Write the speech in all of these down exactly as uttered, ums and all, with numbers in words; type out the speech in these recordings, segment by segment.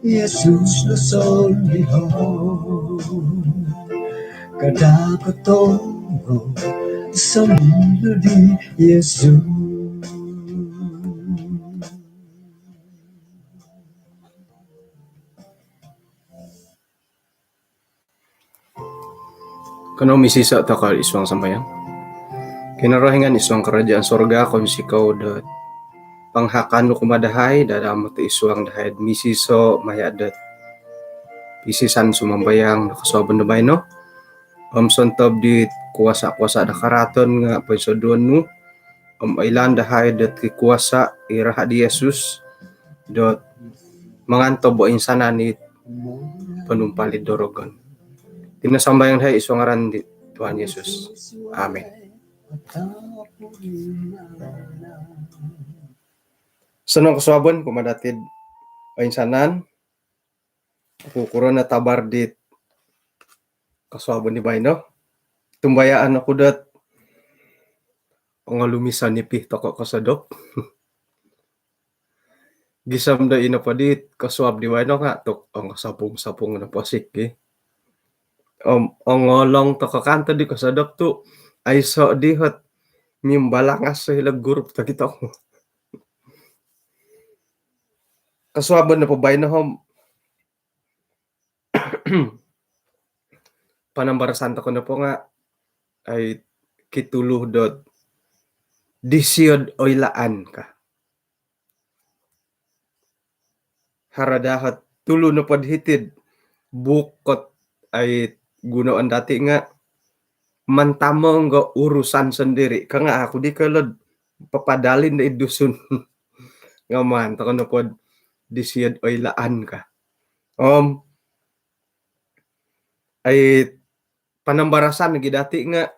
Yesus no soliho, kada kotongo somilu di Yesus. Kanou misiso' toko' id suang sambayang. Kinorohingan id suang karajaan sorga, kounsikou dot panghakan nu kumaa dahai, dadamot id suang dahai misiso' maya' dot pisisan sumambayang do kosuabon do baino. Om sontob dit kuasa-kuasa do karaaton nga' poinsoduon nu, om oilaan dahai dot kikuasa' i raha' di Yesus dot mangantob oinsanan i ponumpalid do rogon. Iti no sambayang dahai id suang ngaran di Tuhan Yesus. Amin. Osonong kosuabon kumaa dati'd oinsanan. Oku kuro no tabar dit kosuabon di baino. Tumbayaan oku dot ongolumis o nipi toko' kosodop. Gisom do ino po dit kosuab di baino nga' tu' ongosapung-sapung no posik ki. Om ongolong toko' kanto di kosodop tu' aiso' di hot mimbalangas o hilo' gurup tokito. Kosuabon nopo baino om panambarasan toko' nopo nga' ai kitulu dot disio'd oilaan ka. Haro daa hot tulu nopod hiti'd buuk kot ai gunoon dati' nga' mantamong do urusan sendiri ka, nga' aku di koilo'd papadalin do id Dusun. Nga' maan toko' nopod disio'd oilaan ka. Om ai panambarasan nogi dati' nga'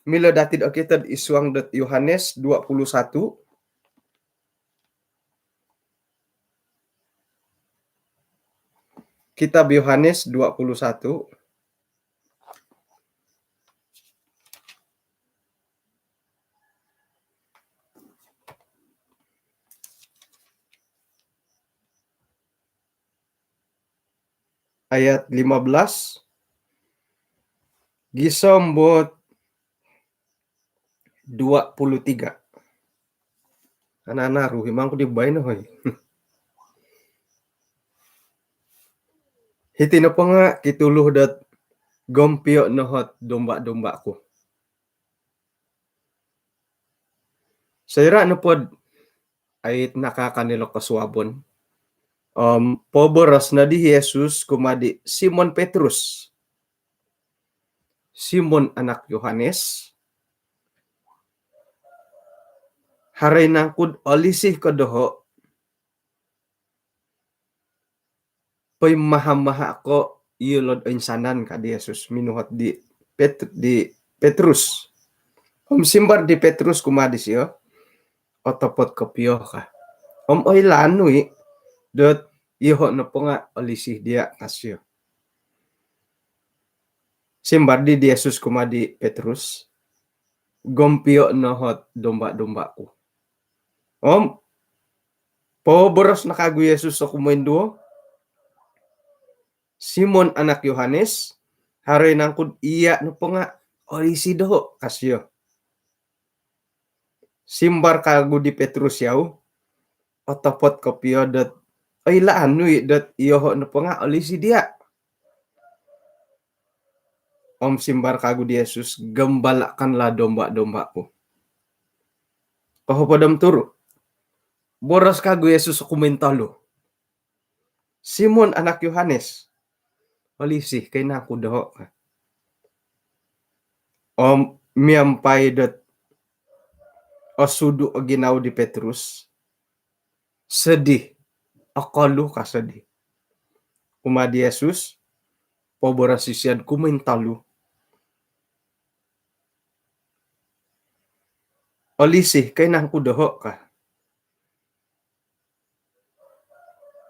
milo dati'd okito'd id suang dot Yohanes dua puluh satu. Kitab Yohanes dua puluh satu. Ayat lima belas gisom dot dua puluh tiga. Ana-ana ruhi mangku di baino hoi. Hiti nopo nga' kitulu dot gompio' no hot domba-domba ku. Soira' nopod ai nakaakan ilo kosuabon om poboros no di Yesus kumaa di Simon Petrus, Simon anak Yohanes, haro i nangku'd olisi ko doho' poimaha-maha ko iyolo'd oinsanan ka di Yesus minuhot di Pet- di Petrus. Om simbar di Petrus kumaa disio, otopot kopio ka. Om oilaan nu i' dot iyoho' nopo nga' olisi diya' ka sio. Simbar di di Yesus kumaa di Petrus, gompio' no hot domba-domba ku. Om poboros no kagu Yesus o kumoinduo, Simon anak Yohanes, haro i nangku'd iya' nopo nga' olisi doho' ka sio. Simbar kagu di Petrus yau, otopot kopio dot oilaan nu i' dot iyoho' nopo nga' olisi diya'. Om simbar kagu di Yesus, gembalakanlah domba-domba ku. Kohopod om turu', boros kagu Yesus o kumointolu, Simon anak Yohanes, olisi ko i nangku doho' ka. Om miampai dot osudu' o ginawo di Petrus, sodi, okolu ka sodi. Kumaa di Yesus, poboros isio'd kumointolu, olisi ko i nangku doho' ka.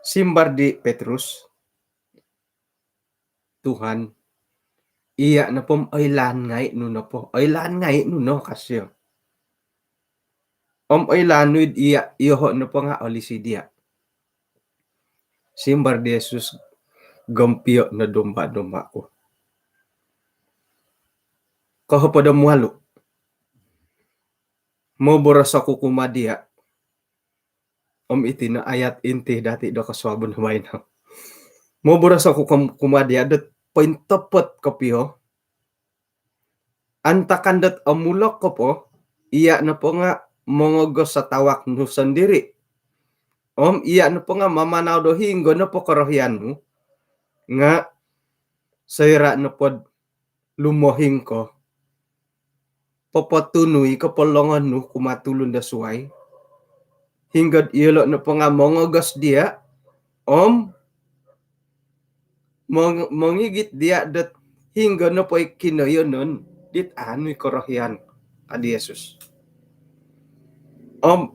Simbar di Petrus, Tuhan, iya' nopo om oilaan ngai' nu nopo, oilaan ngai' nu no ka sio. Om oilaan nu id iya', iyoho' nopo nga' olisi diya'. Simbar di Yesus, "Gompio' no domba-domba ku." Kohopod om walu'. Moboros oku kumaa diya'. Om iti no ayat inti dati' do kosuabon baino. Moboros oku kum-, kumaa diya' dot pointopot kopio, antakan dot omulok ko po, iya' nopo nga' mongogos o tawak nu sondiri'. Om iya' nopo nga' mamanau do hinonggo nopo korohian nu, nga' soira' nopod lumohing ko, popotunu i kopolongon nu kumaa tulun do suwai, hinonggo'd iyolo' nopo nga' mongogos diya', om mong-, mongigit diya' dot hinonggo nopo i kinoiyonon dit aanu i korohian, ka di Yesus. Om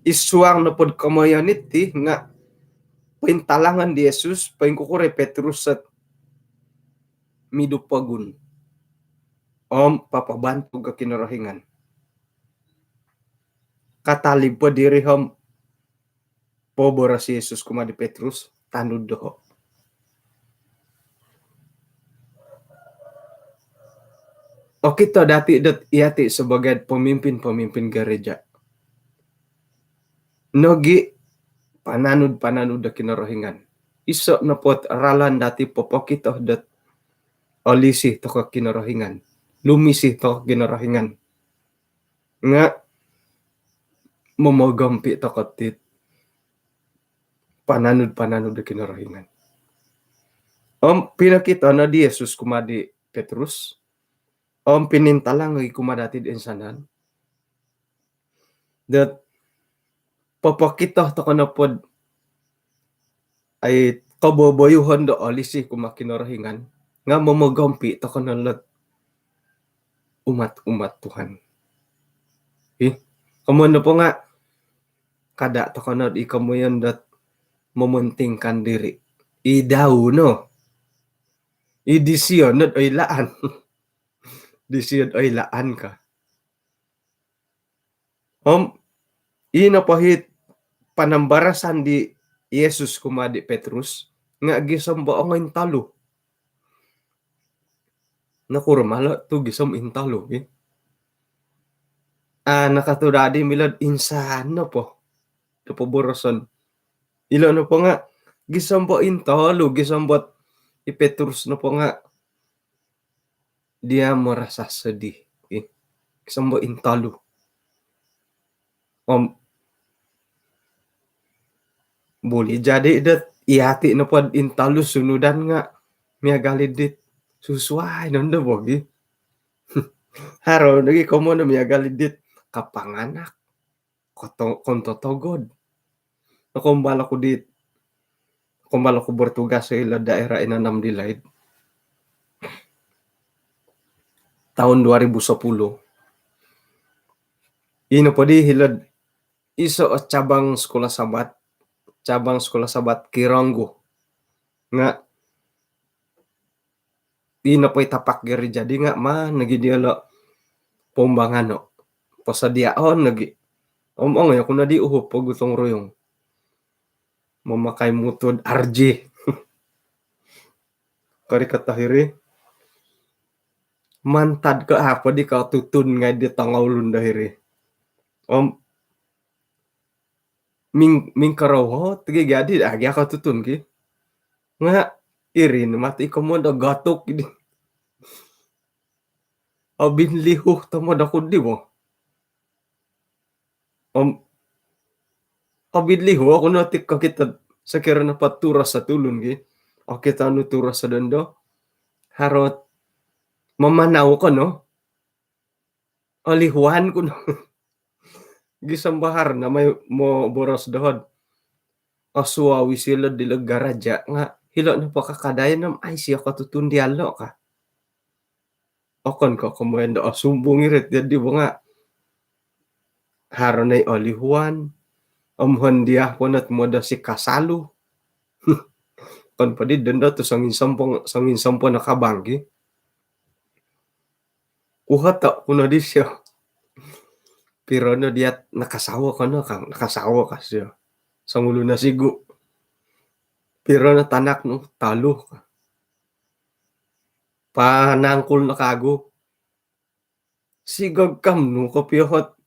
id suang nopod komoyon iti nga' pointalangon di Yesus, poingkukuro i Petrus sot midu pogun. Om papabantug o Kinorohingan. Katalib po diri om poboros i Yesus kumaa di Petrus, "Tanud doho'." Okito dati' dot iyati' sebagai pemimpin-pemimpin gereja nogi' pananud-pananud do Kinorohingan. Iso' nopo ot ralan dati' popokito dot olisi toko' Kinorohingan, lumisi toko' Kinorohingan, nga' momogompi' toko' dit pananud-pananud do Kinorohingan. Om pinokito no di Yesus kumaa di Petrus, om pinintalang i kumaa dati' di insanan dot popokito toko' nopod ai koboboyuhon do olisi kumaa Kinorohingan, nga' momogompi' toko' no lot umat-umat Tuhan. Ih, komoyon nopo nga' kada' toko' nod i komoyon dot mementingkan diri. I dau no. I disio nod oilaan. Disio nod oilaan ka. Om ino po it panambarasan di Yesus kumaa di Petrus nga' gisom po ongointolu. Nokuro malo' tu gisom intolu, ki? A, nakatudadi milo'd insan nopo do poboroson. Ilo nopo nga' gisom po intolu, gisom po i Petrus nopo nga' dia merasa sedih, ki. Gisom po intolu. Om buli jadi dot iyati' nopod intolu sunudan nga' miagal i dit susuai nondo bo, ki. Haro nogi komoyon do miagal i dit kapanganak, koto-, kontotogod. Nokombal oku di, nokombal oku bertugas hilo'd daerah Inanam Delaid tahun dua ribu sepuluh. Ino po di hilo'd iso' o cabang sekolah Sabat, cabang sekolah Sabat Kironggu. Nga' ino po i tapak gereja di nga' maan nogi diyolo' pombangano', posodiaon nogi. Om ongoi oku nodi uhup o gotong-royong mamakai mutu'd R J. Korikot do hiri, mantad ko' apo di kotutun ngai' di tongoulun do hiri. Om ming-, mingkorohot gi jadi, a' gi kotutun, ki. Nga' iri no mati' komoyon do gotuk di. Obinlihu tomod oku di bo. Om obinlihu oku no ti kokito, sokiro nopo turos o tulun, ki. Okito nu turos o dondo, haro ot mamanau ko no. Olihuan ku no. Gisom bo haro no mai moboros doho'd osuawi silo'd ilo garaja' nga' hilo' nopo kakadayan om a' isio kotutun diyolo' ka. Okon ko' komoyon do osumbung iri ti di bo nga' haro no i olihuan, om hondia po not modosi kasalu. Okon po di dondo tu songinsompo, songinsompo no kabang, ki. Uhoto' ku no disio. Piro no diat nakasawo ko no kang, nakasawo ka sio. Songulun no sigu. Piro no tanak nu, tolu ka. Panangkul no kagu. Sigog kam nu kopio hot.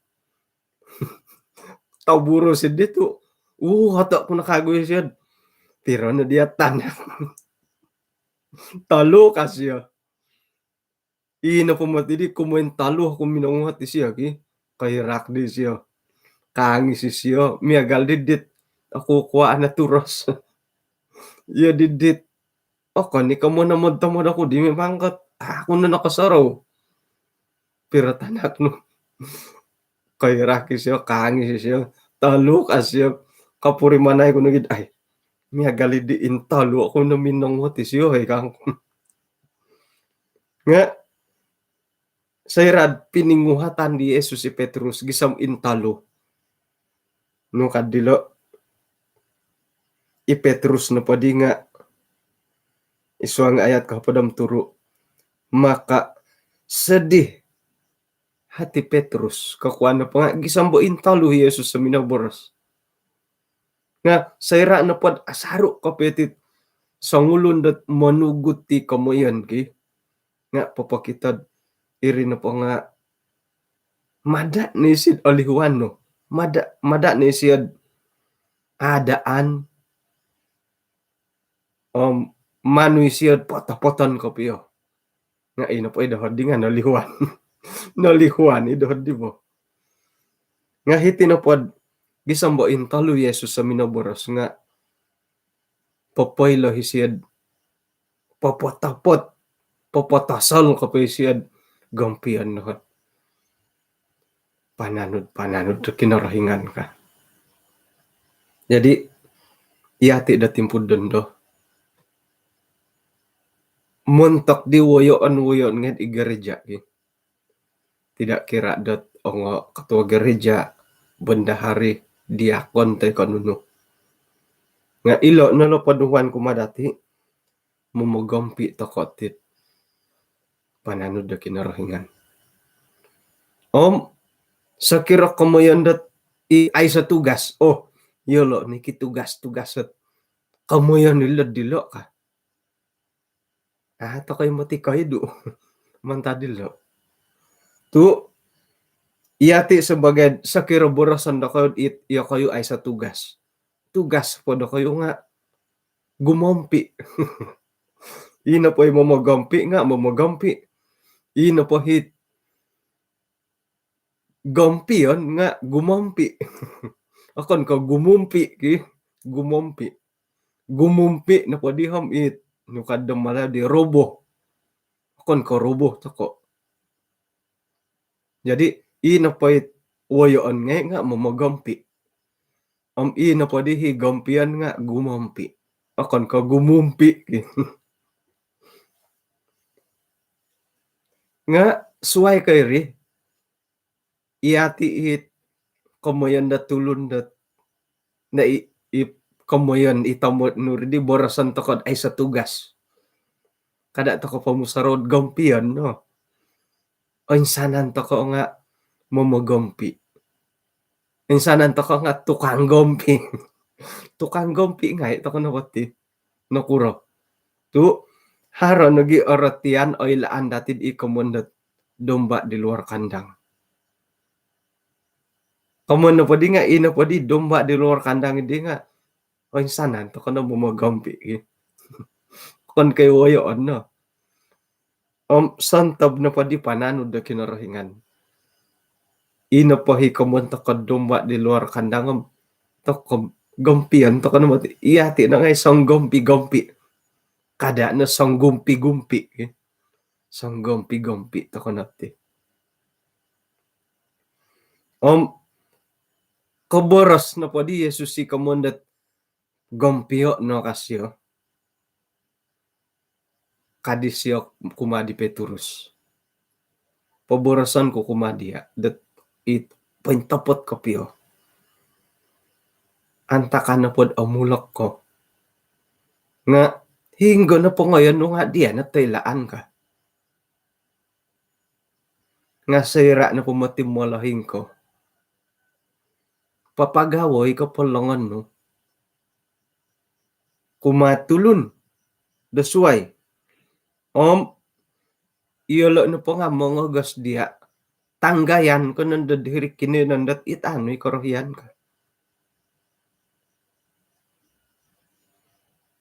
Tau buru sidi tu. Uh, hoto ku no kagu isio. Piro no diat tanak. Tolu ka sio. Ino po moti di kumoin tolu aku minonguhot isio ki. Koirak di sio. Kangis isio. Miagal didit. Aku kuwa ana turos. Iyo didit. Okon i ko monomod-tomod aku di mimangkot. Aku no nokosorou. Piro tanak nu. Koirak isio, kangis isio. Tolu ka sio. Kapurimanai ku no gid. Ai. Miagal di intolu aku no minonguhot isio, hei kang. Nga, soira pininguhatan di Yesus i Petrus, gisom intolu. Nu ka dilo, i Petrus nopo di nga, id suang ayat kohopod om turu. Maka sedih hati Petrus, kokuan nopo nga, gisom bo intolu i Yesus o minoboros. Nga, soira nopo do asaru kopio it songulun dot monugut ti komoyon ki. Nga, popokito do iri nopo nga, mada no isio do olihuan nu. Mada, mada no isio do adaan. Om, manu isio do potopoton kopio. Nga ino po i doho di nga nolihuan. Nolihuan i doho di bo. Nga hiti nopo do gisom bo intolu i Yesus o minoboros nga popoilo isio do popotopot, popotosol kopio isio do gompion doho. Pananud, pananud do Kinorohingan ka. Jadi, yati do timpu dondo. Montok di woyoon-woyoon ngai i gereja ki. Tidak kira dot ongo ketua gereja, bendahari, diakon toi ko nunu. Nga ilo no lo poduhuan ku mada ti, momogompi toko ti do pananud do Kinorohingan. Om, sokiro komoyon dot i aiso tugas. Oh, yolo niki tugas-tugas dot komoyon ilo dilo ka. Ah, tokoi moti koidu. Mantad dilo. Tu, yati sebagai sokiro boroson dokoyu it, iyokoyu aiso tugas. Tugas po dokoyu nga gumompi. Ino po i momogompi nga momogompi. Ino po it gompion nga gumompi. Okon ko gumumpi ki, gumompi. Gumumpi nopo di om it, nu ka do Malayu di roboh. Okon ko roboh toko. Jadi, ino po it woyoon ngai nga momogompi. Om ino po di i gompion nga gumompi. Okon ko gumumpi ki. Nga suai ko iri, yati it komoyon do tulun dot, na i, i komoyon i tomod nu ri di boroson toko do aiso tugas. Kada toko pomusorou do gompion no. Oinsanan toko nga momogompi. Oinsanan toko nga tukang gompi. Tukang gompi ngai toko no bo ti. Nokuro. Tu, haro nogi orotian oilaan dati di komoyon dot domba di luar kandang. Komoyon nopo di nga, ino po di domba di luar kandang di nga, oinsanan toko no momogompi ki. Okon ko i woyoon no. Om, sontob nopo di pananud do Kinorohingan. Ino po i komoyon toko do domba di luar kandang om, toko gompion toko no moti. Yati no ngai songgompi-gompi. Kada no songgumpi-gumpi ki. Songgompi-gompi toko no ti. Om, koboros nopo di Yesus i komoyon dot gompio no ka sio. Ka disio kumaa di Petrus. Poboroson ku kumaa dia, dot it pointopot kopio. Antakan nopo do omulok ko. Nga hinggo nopo ngoyon nu nga dia no toilaan ka. Nga soira nopo moti molohing ko. papagawoi ko polongon nu kumaa tulun do suai. Om iyolo' nopo nga' mongogos diya', tanggayan ko nondo diri kini nondo it anu i korohian ka.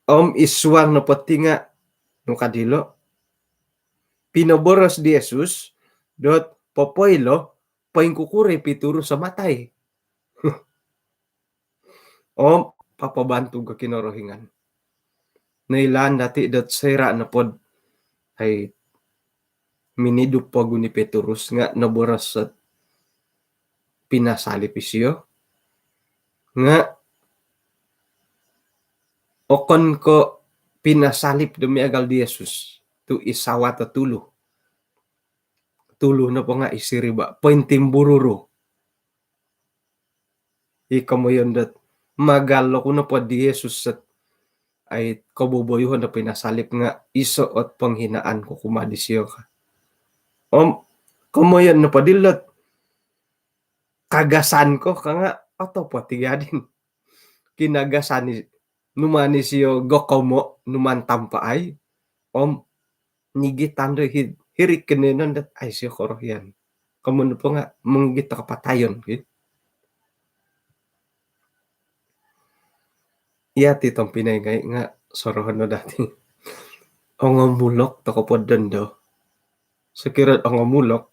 Om isuang nopo ti nga' nu ka dilo', pinoboros di Yesus dot popoilo poingkukuro i Pitrus o matai. Om papabantug o Kinorohingan. Noilaan dati' dot soira' nopod ai minidu pogun i Pitrus nga' noboros ot pinasalip isio. Nga' okon ko pinasalip do miagal di Yesus, tu' i sawat o tulu. Tulu nopo nga' i siriba', pointimbururu. I komoyon dot magal oku nopo di Yesus sot ai koboboyuhon do pinasalip nga' iso' ot penghinaan ku kumaa disio ka. Om komoyon nopo dilot kagasan ko ka nga' otopot i gadin. Kinagasan i numaan isio gokomo', numaan tampaai, om nigit tando hiri kinoiyonon dot ai isio korohian. Komoyon nopo nga' mongigit do kapatayon ki. Iya ti tompinai ngai' nga' sorohon no dati'. Ongomulok toko' po dondo. Sokiro ongomulok,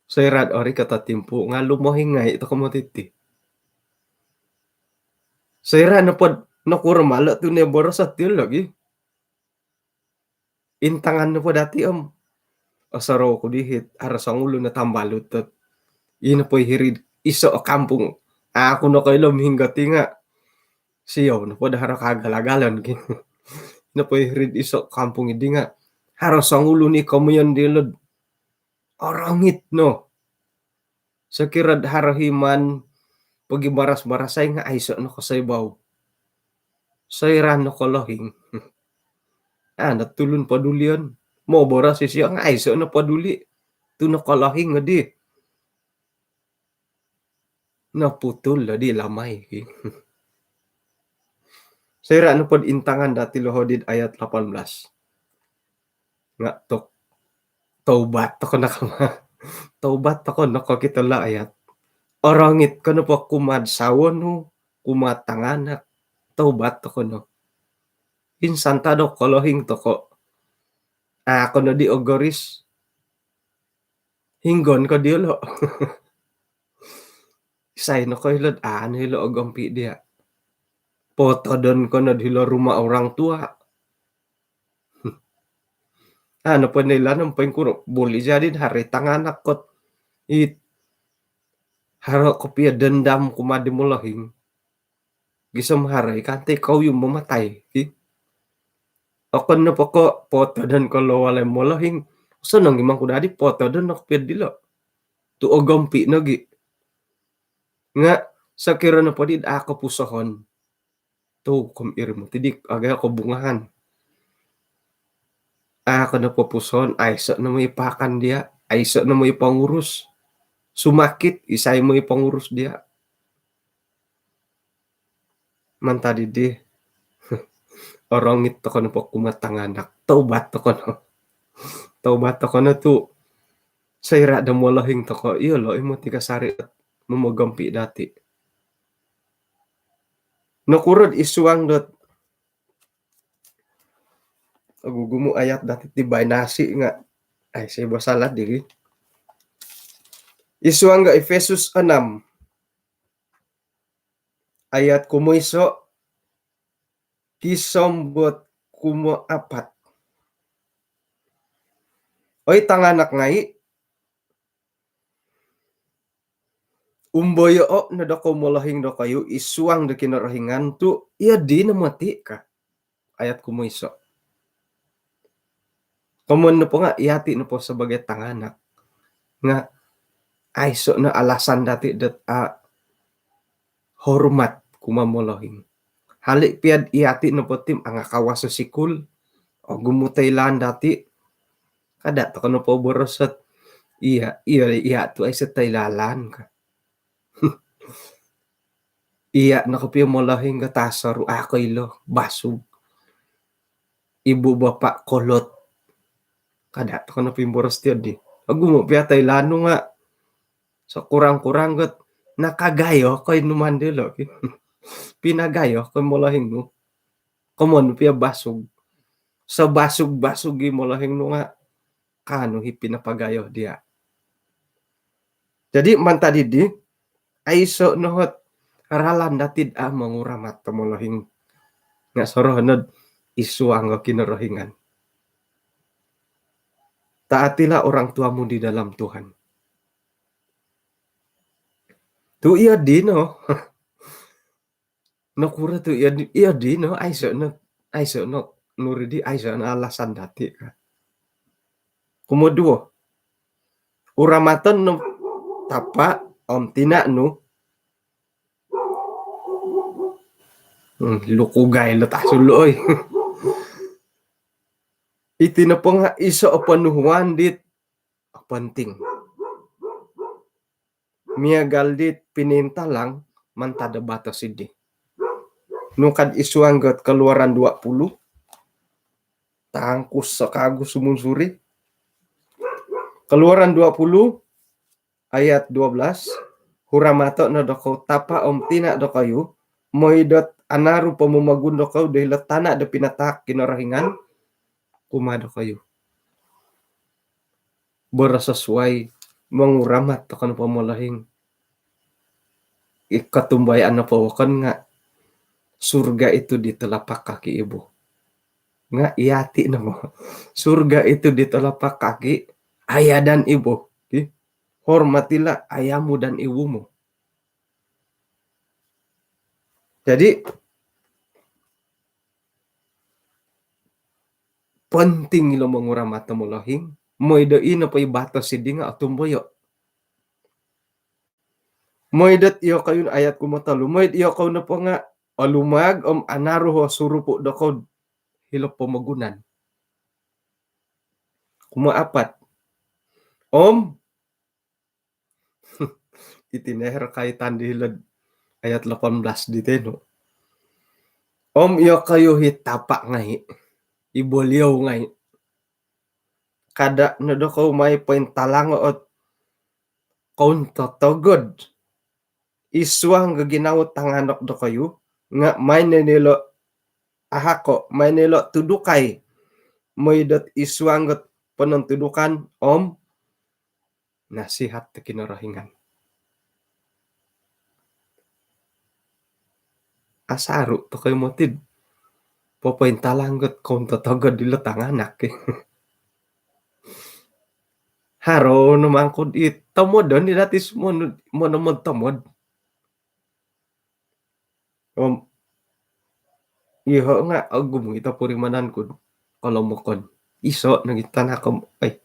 soira' orikot o timpu nga' lumohing ngai' toko' moti ti. Soira' nopod nokuro malo' tu' noboros ot iyo logi. Intangan nopo dati' om osorou ku dihit, haro songulun o tambalut dot ino po i hiri'd iso' o kampung. Aku nokoilo om hinonggo ti nga' siou nopo do haro kaagal-agalan ki. Ino po i hiri'd iso' o kampung idi nga' haro songulun i komoyon dilo'd orongit no. Sokiro'd haro himan pogibaras-barasai nga' aiso' no kosoibau. Soira' nokolohing, a' no tulun podulion. Moboros isio nga' aiso' no poduli tu' nokolohing odi. Noputul odi lamai ki. Soira' nopod intangan dati' loho' did ayat lapan belas. Nga' tok, tobat toko' no kama. Tobat toko' no kokito lo ayat. Orongit ko nopo kumaa'd sawo nu, kumaa'd tanganak, tobat toko' no. Insan tadok kolohing toko', a' ko nodi ogoris. Hinonggo ko diyolo'. Isai nokoilo'd a' noilo' ogompi' diya'. Potodon ko nod hilo' rumah orang tua. A' nopo noilaan om poingkuro, buli jadi'd haro i tanganak kot it haro kopio dendam kumaa di molohing. Gisom haro i kanto i kouyum mamatai ki. Okon nopo ko' potodon ko lo walai molohing, osonong i mangku dadi potodon no kopio'd dilo' tu' ogompi' nogi'. Nga' sokiro nopo di'd a' kopusohon, tu' kom iri moti di agai kobungahan. A' ko nopo pusohon, aiso' no moi paakan diya', aiso' no moi pongurus. Sumakit, isai moi pongurus diya'? Mantad iddi, orongit toko' nopo kumaa tanganak, tobat toko' no. Tobat toko' no tu' soira' do molohing toko', iyolo' i moti kasari' momogompi' dati'. Nokuro'd isuang dot ogugumu' ayat dati' ti baino si nga', ai, isai bo sala' diri. Isuang ga Efesus enam ayat kumoiso' gisom dot kumaapat. Oi tanganak ngai', umboyoo' no dokou molohing dokoyu isuang do Kinorohingan tu' iyo dino moti' ka. Ayat kumoiso'. Komoyon nopo nga' iyati' nopo sabagai tanganak nga' aiso' no alasan dati' dot a' hormat kumaa molohing. Hali' piya'd iyati' nopo ti angakawas o sikul, ogumu' toilaan dati', kada' toko' nopo boros ot iya, iya, iya tu' aiso' toilaan ka. Iya no kopio molohing ka tasaru, a' koilo, basug. Ibu bapa kolot. Kada' toko no pimboros tiyo di. Ogumu' piya toilaan nu nga' sekurang-kurang got nakagayo ko inuman dilo' ki. Pinagayo ko molohing nu. Komon piya basug. Sabasug-basug i molohing nu nga' kaanu i pinapagayo diya'. Jadi mantad iddi, aiso' no ot ralan dati'd a' monguramat do molohing. Nga' sorohon nod isuang o Kinorohingan. Taatilah orang tuamu di dalam Tuhan. Tu' iyo dino. Nokuro tu' iyo di, iyo dino, aiso' no, aiso' no nuridi, aiso' no alasan dati' ka. Kumoduo, uramaton no tapa' om tina' nu. Hmm, lukugai lo tasul oi. Iti nopo nga' iso' o ponuhuan dit penting. Miagal dit pinointalang mantad do batos iddi. Nung kad isuang got Keluaran dua puluh, tangkus sakagu sumunsuri. Keluaran dua puluh ayat dua belas, huramato' no dokou tapa' om tina' dokoyu, moi dot anaru pomomogun dokou do hilo' tana' do pinatahak Kinorohingan kumaa dokoyu. Boros suai, monguramat toko nopo molohing. I kotumbayaan nopo wokon nga' surga itu di telapak kaki ibu. Nga' iyati' nopo, surga itu di telapak kaki ayah dan ibu. Ki, hormatilah ayahmu dan ibumu. Jadi penting ilo monguramat do molohing, moi do ino po i batos iddi nga' otumboyo'. Moi dot iyokoyu, ayat kumotolu, moi dot iyokoyu nopo nga' olumaag om anaru o surupu' dokou hilo' pomogunan. Kumaapat, om iti no haro kaitan di hilo'd ayat lapan belas di tenu. Om iyokoyu i tapa' ngai', i boliou ngai', kada' no dokou mai pointalango' ot kountotogod isuang o ginawo tanganak dokoyu, nga' mai no ilo' ahako', mai no ilo' tudukai, moi dot isuang ot ponontudukan om nasihat do Kinorohingan. Asaru' toko i moti'd popointalang ot kountotogod ilo' tanganak. Haro no mangkud i tomodon i dati' monomod-tomod. Om iyoho' nga' ogumu' i topurimanan ku'd kolomokon. Iso' nogi tanak om, ai,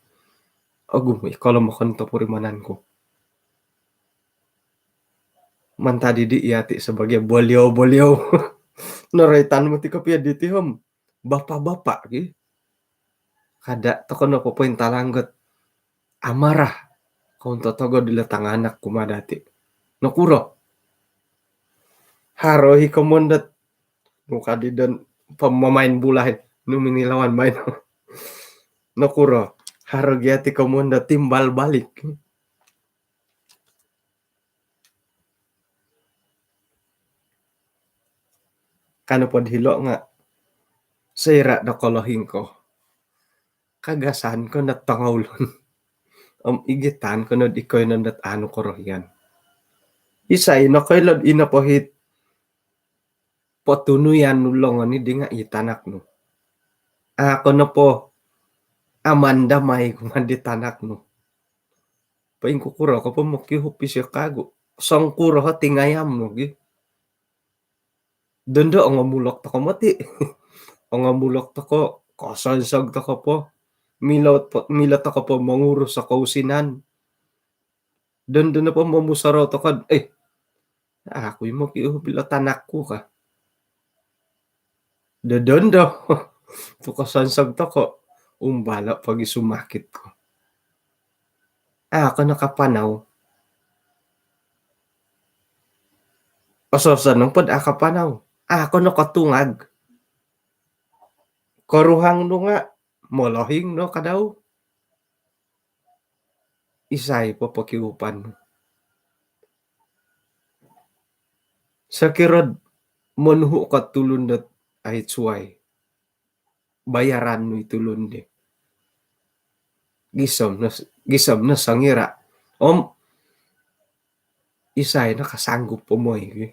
ogumu' i kolomokon topurimanan ku. Mantad iddi iyati' sabagai boliou-boliou. Noroitan moti kopio diti om bapa-bapa ki. Kada' toko no popointalang ot amarah kountotogod ilo' tanganak kumaa dati'. Nokuro? Haro i komon dot, nu kadi don pemamain bola, nu minilawan main. Nokuro? Haro gia ti komon dot timbal balik. Ka nopo'd hilo' nga' soira' do kolohing ko, kagasan ko no tongoulun om igitan ko nod ikoiyonon dot anu korohian. Isai nokoilo'd ino po it potunuyan nu longon iddi nga' i tanak nu. A' ko nopo aman damai kumaa di tanak nu. Poingkukuro ko po mokiuhup isio kagu'. Songkuro o tingayam nu gi. Dondo ongomulok toko moti'. Ongomulok toko, kosonsog toko po. Milo po, milo toko po mongurus o kousinan. Dondo nopo momusorou toko'd, eh, aku i' mokiuhup ilo tanak ku ka. Dodondo. Tu' kosonsog toko', umbalo' pogi sumakit ko. A' ko nakapanau. Ososonong pod a' kapanau. A' ko nokotungag. Koruhang nu nga' molohing no kadau. Isai po pokiuhupan nu? Sokiro'd monuhu' ko tulun dot ai suwai, bayaran nu i tulun di. Gisom no, gisom no songira'. Om isai no kasanggup po moi gi.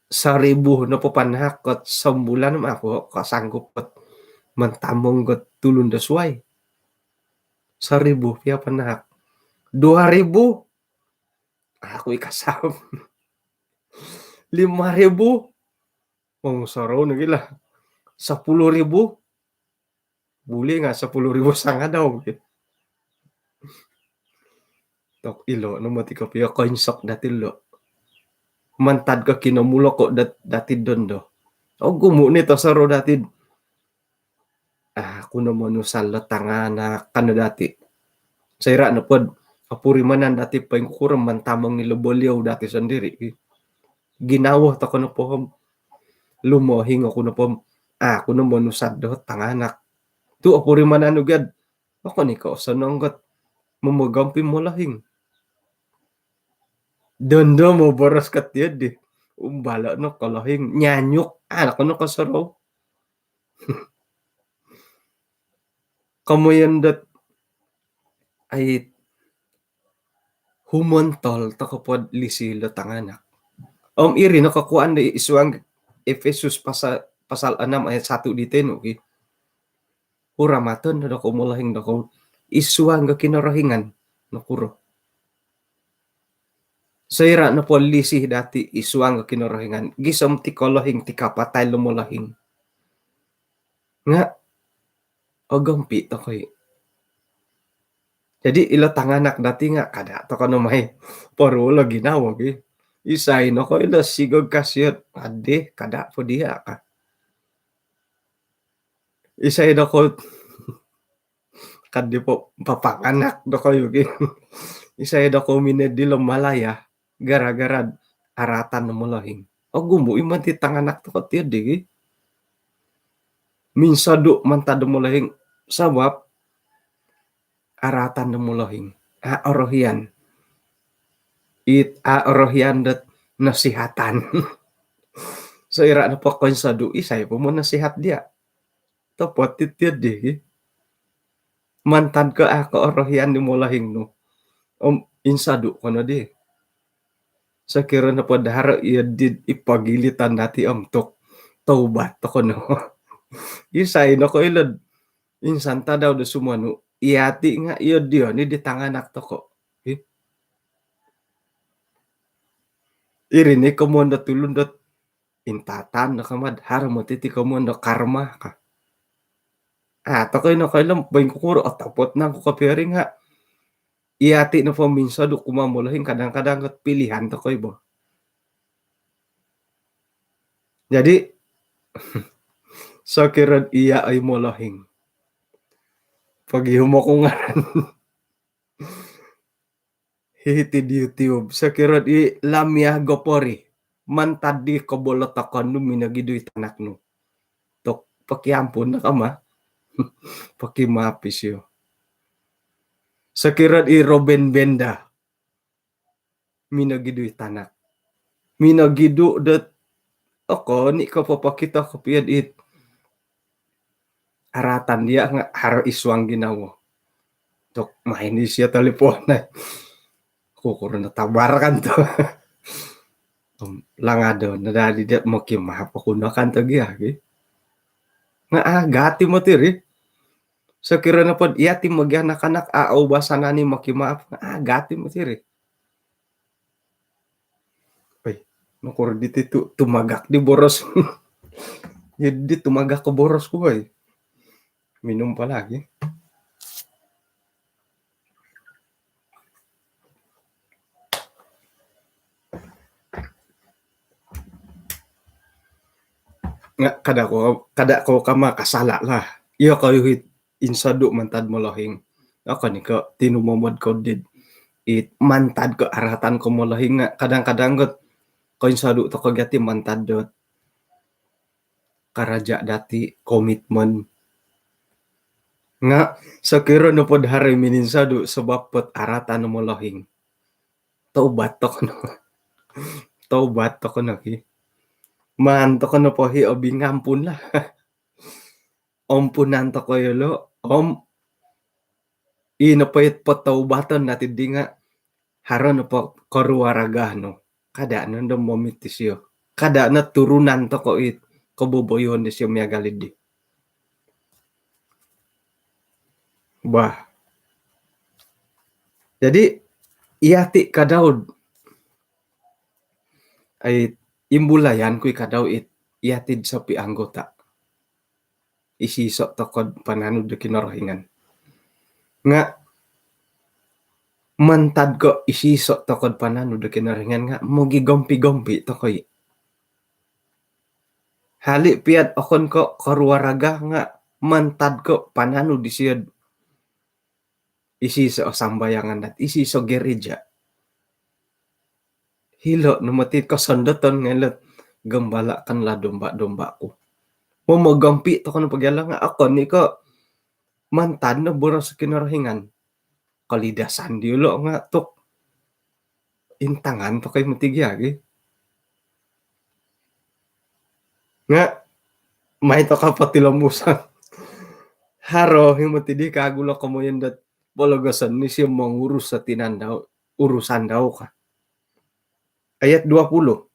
Soribu nopo panahak kot sombulan om aku kasanggup kot mantamong kot tulun do suwai. Soribu pia panahak. Dua ribu, aku i kasam. Lima ribu, momusorou nogi lah. Sepuluh ribu, buli nga' sepuluh ribu sangadau. Tok ilo no moti kopio koinsok dati lo. Mantad ko kinomulok ko dat-, dati dondo. Ogumu' ni tosorou dati. A' ku no monusad lo tanganak kan dati. Soira' nopod opurimanan dati poingkuro mantamong ilo boliou dati sondiri'. Ginawo toko nopo om lumohing oku nopo om a' ku no monusad do tanganak. Tu' opurimanan nu gad, okon i ko' osonong got momogompi molohing. Dondo moboros kot iyo di. Umbalo' no kolohing, nyanyuk, a' no kono kosorou. Komoyon dot ai humontol toko pod lisi lo tanganak. Om iri no kokuwaan do i suang Efesus pasal, pasal enam ayat satu di tenu ki. Huramaton do dokou molohing dokou i suang do Kinorohingan nokuro. Soira' nopo lisi dati i suang do Kinorohingan, gisom ti kolohing ti kapatai lo molohing. Nga' ogompi toko i. Jadi ilo tanganak dati nga' kada' toko no mai porulo ginawo gi. Isai no ko' ilo sigog kasiot, adih, kada' po diya' ka. Isai no ko' kadi po papanganak dokoyu gi. Isai dokou minod dilo Malaya gara-gara aratan do molohing. Ogumu' i moti tanganak toko tiyo di gi. Minsodu' mantad do molohing sabap aratan do molohing. A' orohian. It a' orohian dot nasihatan. Soira' nopo koinsodu', isai po monasihat diya'. Topot iti di. Mantad ko a' ko orohian di molohing nu om insodu' ko no di. Sokiro nopo do haro iyo di i pogilitan dati om tuk, toubat toko no. Isai no ko' ilo'd insan tadau do sumonu, iyati' nga' iyo diyo ni di tanganak toko. Ih. Iri ni komoyon do tulun dot intatan no kamad, haro moti ti komoyon do karma ka. A' toko i nokoilo poingkukuro, otopot nangku kopio ri nga'. Iyati' nopo minsodu' kumaa molohing kadang-kadang got pilihan toko i bo. Jadi sokiro'd iya' oi molohing, pogihum oku ngaran. Hiti'd YouTube, sokiro'd i Lamia Gopori, mantad di kobolotokon nu minogidu i tanak nu. Tok, pokiampun no kama. Pokimaap isio. Sokiro'd i Roben Benda, minogidu i tanak. Minogidu dot okon i ko' popokito kopio'd it aratan diya' nga' haro i suang ginawo. Tok, main isio talipon ai. Kukuro no tabar kan tu. Langadon no dadi diya', mokimaap oku no kan tu gia gi. Nga' a' gati moti ri. Sokiro nopo'd iyati' mogianak-anak a' oubasanan i mokimaap, nga' a' gati moti ri. Oi, nokuro diti tu tumagak di boros. Jadi tumagak ko boros ku, oi. Minum po lagi. Nga' kada' ko, kada' ko kama kasala' lah. Iyo koyu hit insodu' mantad molohing. Okon i ko' tinumomod ko did it mantad ko aratan ko molohing nga kadang-kadang got koinsodu toko gati mantad dot karaja dati, komitmen. Nga sokiro nopo do haro mininsodu sabab pot aratan no molohing, taubat toko no. Taubat toko no ki. Maan toko no pohi obi ngampun lah. Ompunan toko yolo om ino po it potaubaton dati di nga haro nopo koruaraga no, kada no do momit disio, kada no turunan toko it koboboyon disio miagal di. Bah. Jadi iya ti kadau ai imbulayan ku i kadau it iya ti sopi anggota. Isiso tokod pananud do Kinorohingan. Nga mantad ko isiso tokod pananud do Kinorohingan nga mogigompi-gompi tokoi. Hali piat okon ko koruaraga nga mantad ko pananud disio isiso sambayangan dot isiso gereja. Hilo no moti kosondoton ngelot gembalakanlah domba-dombaku. Momogompi toko no pogialo nga okon i ko mantad no boros Kinorohingan. Kolidasan diolo nga tuk intangan tokoi moti gia gi. Nga mai toko potilombusan. Haro hi moti di kagulo komoyon dot pologoson ni sio mongurus sa tinan dau, urusan dau ka. Ayat dua puluh.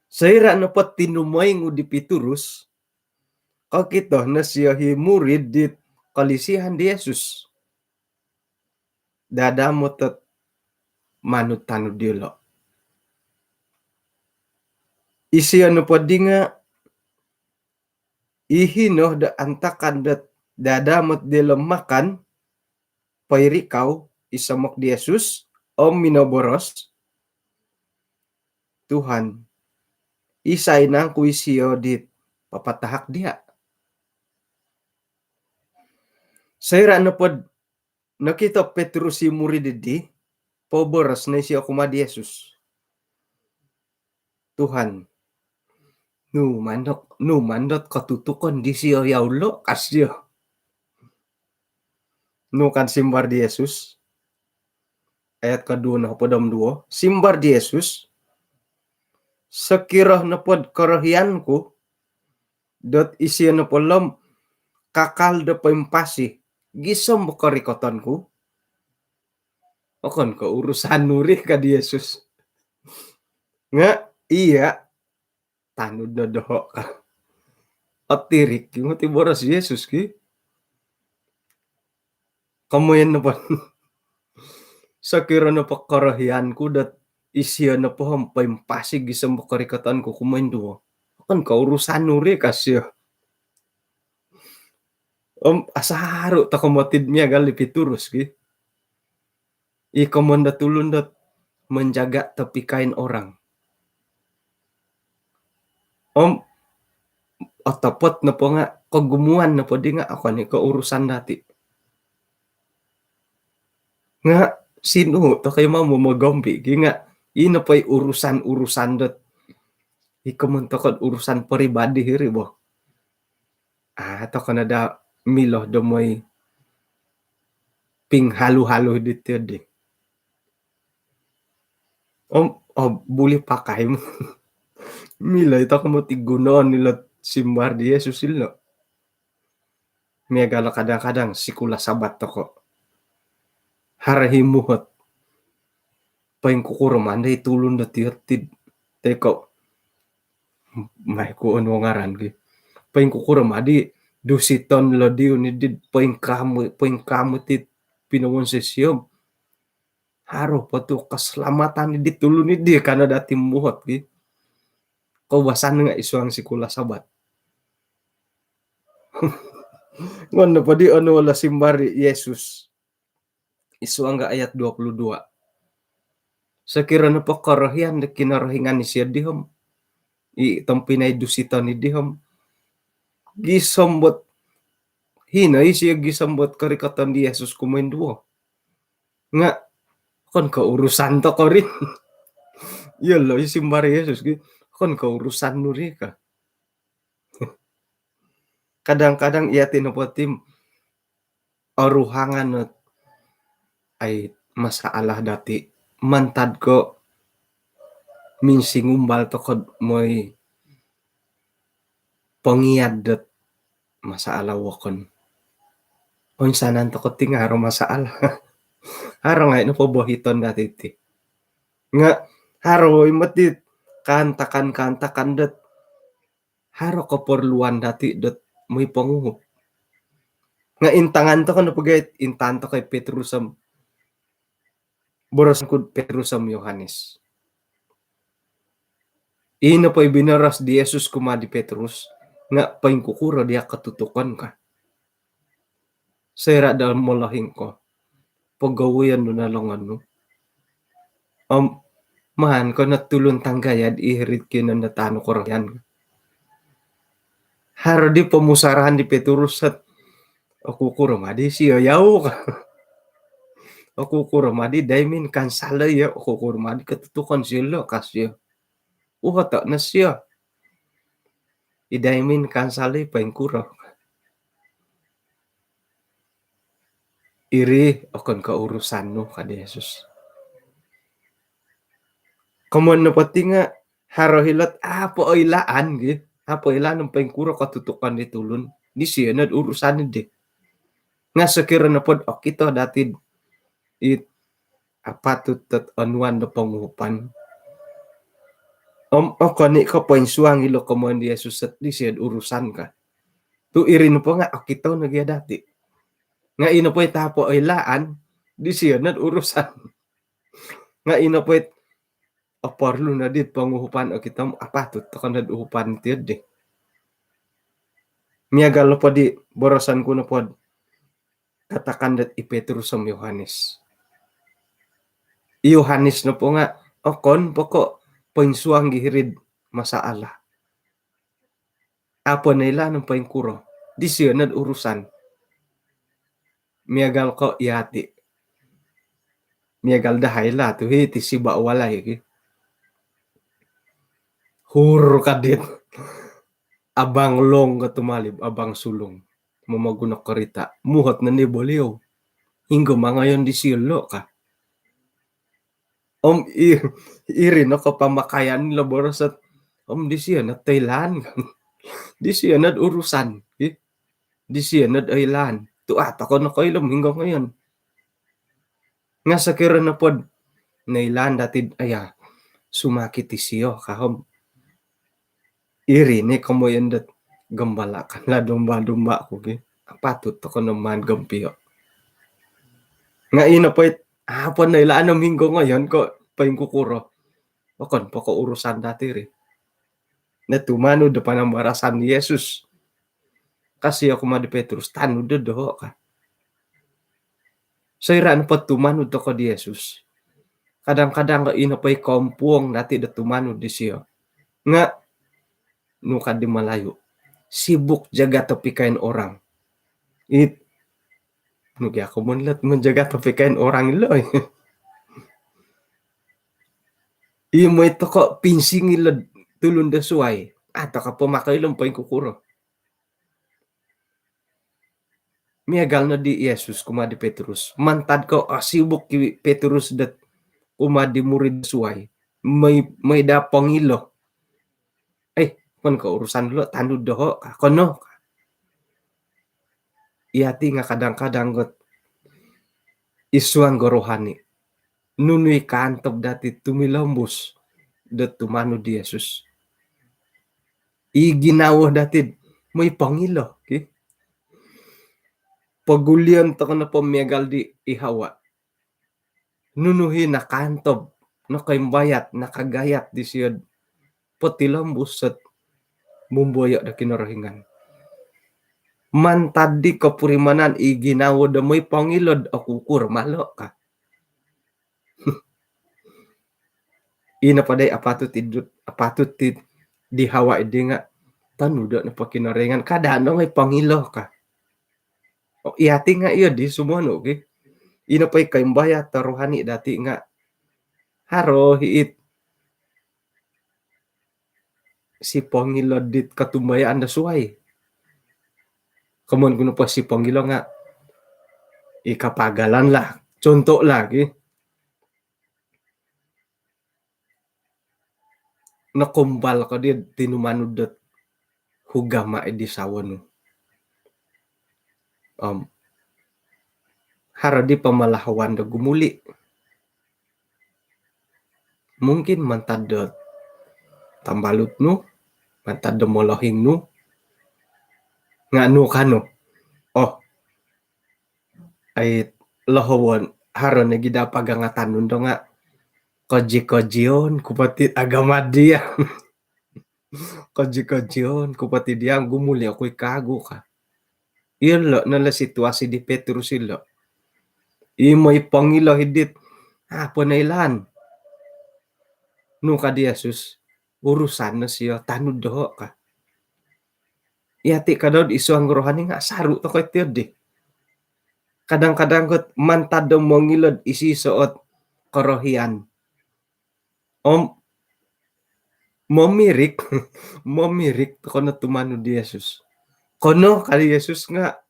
Soira nopo tinumoing u di Pitrus, kokito no sio hi murid dit kolisihan di Yesus. Dada motot manud-tanud diolo. Isio nopo di nga ihino do antakan dot dada mot diolo makan, poirikau i somok di Yesus om minoboros, Tuhan, isai nangku isio dit papatahak dia? Soira nopod nokito Petrus i murid di, poboros no isio kumaa di Yesus, Tuhan, nu mandot, nu mandot kotutukon disio yau lo, ka sio. Nu kan simbar di Yesus? Ayat koduo nohopod om duo, simbar di Yesus, sokiro nopod korohian ku dot isio nopo lo om kakal do poimpasi gisom bo korikoton ku, okon ko urusan nu ri, ka di Yesus. Nga iya, tanud no doho ka. Otirik ki moti boros Yesus ki. Komoyon nopo, sokiro nopo korohian ku dot isio nopo om poimpasi gisom bo korikoton ku kumoinduo, okon ko urusan nu ri, ka sio. Om asaru toko moti miagal di Pitrus ki. I komoyon dot tulun dot menjaga tepikain orang. Om otopot nopo nga kogumuan nopo di nga okon i ko urusan dati. Nga sinu tokoi mau momogompi ki nga ino po i urusan-urusan dot i komoyon tokod urusan peribadi hiri bo. Ah, toko no da milo do moi pinghalu-halu di tio di. Om, oh, boleh pakai. Milo i toko moti gunoon ilo simbar di Yesus ilo. Miagal kadang-kadang sikula Sabat toko. Haro hi muhot. Poingkukuro mandi tulun do tio tid. Teko. Mai ku onu ngaran ki. Poingkukuro mandi dusiton lo diu ni did poingkamu, poingkamu tid pinowon sesio. Haro po tu keselamatan di tulun di kano dati muhot ki. Koubasan nga id suang sikula Sabat. Ngon nopo di onu lo simbar di Yesus. Id suang ga ayat dua puluh dua. Sokiro nopo korohian do Kinorohingan isio di om i tompinai dusiton i di om gisom bot hino isio gisom bot korikoton di Yesus kumoinduo. Nga' okon ko urusan toko ri. Iyolo' i simbar Yesus gi, okon ko urusan nu ri ka. Kadang-kadang iyati nopo ti oruhangan ot ai masalah dati mantad ko minsingumbal toko moi pongiad dot masalah wokon. Oinsanan toko ti nga haro masalah. Haro ngai' nopo bohiton dati ti. Nga haro i mati kaantakan-kaantakan dot haro keperluan dati dot moi ponguhup. Nga intangan toko nopo gia, intangan toko i Petrus om, boros ku Petrus om Yohanes. Ino po i binoros di Yesus kumaa di Petrus, nga poingkukuro diya' katutukon ka. Soira' do molohing ko, pogowuyon nu no longon nu. Om maan ko no tulun tanggayad i hiri'd kinondo tanu korohian. Haro di pomusarahan di Petrus ot, oku kuro madi sio yau ka. Oku kuro madi daimin kansalo iyo, oku kuro madi katutukon sio lo ka sio. Uhoto' no sio. I daimin kansalo i poingkuro. Iri okon ko urusan nu ka di Yesus. Komoyon nopo ti nga haro hilo ot apo oilaan gi. Apo oilaan om poingkuro katutukon di tulun. Disio nod urusan di. Nga sokiro nopo dot okito dati it apatut dot onuan do ponguhupan. Om okon i ko poinsuang ilo komoyon di Yesus ot disio nod urusan ka. Tu iri nopo nga okito no gia dati. Nga ino po it apo oilaan, disio nod urusan. Nga ino po it oporlu nodi ponguhupan, okito om apatut toko nod uhupan ti di. Miagal nopo di boroson ku nopo dot katakan dot i Petrus om Yohanes. I Yohanes nopo nga okon po ko poinsuang gi hiri'd masalah. Apo noilaan om poingkuro. Disio nod urusan. Miagal ko iyati. Miagal dahai lah tu hiti siba walai ki. Hur kadit. Abang long ka tumalib, abang sulung. Momoguno korita. Muhot nondo i boliou. Hinggo mangayon disio lo ka. Om i-, iri no ko pamakaian lo boros ot. Om disio nod toilaan. Disio nod urusan. Ih. Disio nod oilaan. Tu a toko nokoilo om hinggo ngoyon. Nga sokiro nopo dot noilaan dati dot aya, sumakit isio ka om, iri no komoyon dot gembalakanlah domba-dombaku ki. Apatut toko no maan gompio. Nga ino po it apo noilaan om hinggo ngoyon ko poingkukuro. Okon po ko urusan dati ri. Na tumanud do panambarasan di Yesus. Ka sio kumaa di Petrus, tanud do doho ka. Soira' nopo tumanud toko di Yesus, kadang-kadang ko ino po i kompuong dati do tumanud disio. Nga nu ka di Malayu, sibuk jaga topikain orang. It, nu gia komoyon lo ot menjaga topikain orang ilo. I moi toko pinsingilo tulun do suai. A toko po makailo om poingkukuro. Miagal no di Yesus kumaa di Petrus. Mantad ko osibuk i Petrus dot kumaa di murid suai. Moi, moi daa pongilo. Eh, okon ko urusan lo, tanud doho ka, okon no ka. Iyati nga kadang-kadang got id suang do rohani. Nunu i kaantob dati tumilombus dot tumanud di Yesus. I ginawo dati dot moi pongilo ki. Pogulion toko nopo miagal di i Hawa. Nunu i nakaantob, nakaimbayat, nakagayat disio dot potilombus dot mumboyo do Kinorohingan. Mantad di kopurimanan i ginawo do moi pongilo dot oku kuro malo ka. Ino po dai apatut i dot, apatut i di Hawa di nga, tanud do nopo Kinorohingan, kada no ongoi pongilo ka. O, iyati nga iyo di sumonu ki. Ino po i koimbayat do rohani dati nga haro i it sipongilo dit kotumbayaan do suai. Komoyon ku nopo sipongilo nga i kapagalan lah. Contoh lagi, nokumbal ko di tinumanud dot hugama di sawo nu. Om haro di pamalahawan do gumuli. Mungkin mantad do tambalut nu, mantad do molohing nu, nga nu kanu, oh, ai, lohowon, haro nogi da pagangatan nu do nga, koji-kojion ku po ti agama dia. Koji-kojion ku po ti dia, gumuli oku i kagu ka. Ilo no lo situasi di Petrus ilo. I moi pongilo i dit, apa no ilaan? Nu ka di Yesus, urusan no sio, tanud doho ka. Yati ka dot id suang rohani nga saru toko iti di. Kadang-kadang kot mantad do mongilo id iso ot korohian, om momirik, momirik toko no tumanud di Yesus. Kono ka di Yesus nga,